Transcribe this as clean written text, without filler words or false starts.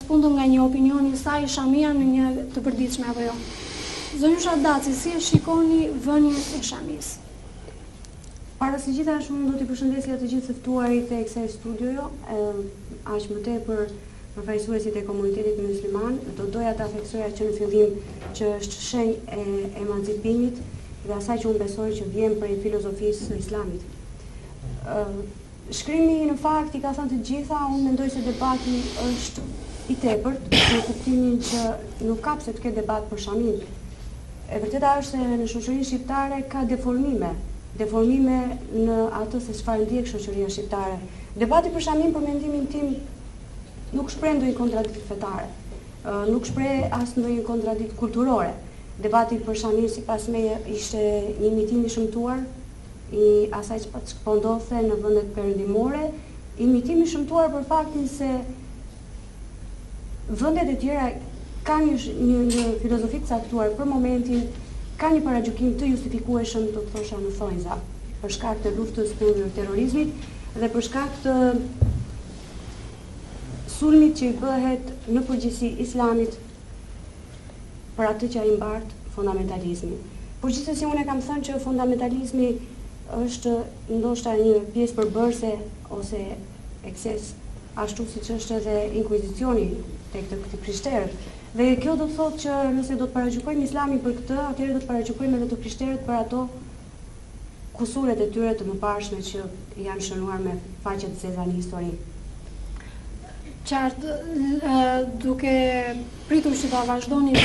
Fundëm nga një opinion i saj shamia në një të përditshme apo jo. Zonjusha Daci, si e shikoni vënien e shamisë? Para së gjithash unë do t'i përshëndesja të gjithë të ftuarit e kësaj studioje, aq më tepër përfaqësuesit e komunitetit musliman, do doja ta theksoja që në fillim që është shenjë e emancipimit dhe asaj që unë besoj që vjen prej filozofisë së Islamit. Shkrimi në fakt i ka thënë të gjitha, unë mendoj se debati është i tepërt, në kuptimin që nuk ka pse të ketë debat për shaminë. E vërteta është se në shoqërinë shqiptare ka deformime, deformime në atë se çfarë ndjek shoqëria shqiptare. Debati për shaminë për mendimin tim nuk shpreh ndonjë kontradiktë fetare, nuk shpreh as ndonjë kontradiktë kulturore. Debati për shaminë sipas meje ishte një imitim i shëmtuar i asaj që po ndodhte në vendet perëndimore, imitim i shëmtuar për faktin se vendet e tjera kanë një, një, një filozofi të caktuar për momentin, ka një paragjykim të justifikueshëm, do të thosha në thonjza, për shkak të luftës kundër terrorizmit dhe për shkak të sulmit që i bëhet në përgjithësi islamit për atë që ai mbart fondamentalizmin. Por gjithsesi unë e kam thënë që fondamentalizmi është ndoshta një pjesë përbërëse ose ekses ashtu siç është edhe inkuizicioni tek të, të krishterët. Dhe kjo do të thotë që nëse do të paragjykojmë Islamin për këtë, atëherë do të paragjykojmë edhe të krishterët për ato kusuret e tyre të mëparshme që janë shënuar me faqe të zeza në histori. Qartë, duke pritur që ta vazhdoni.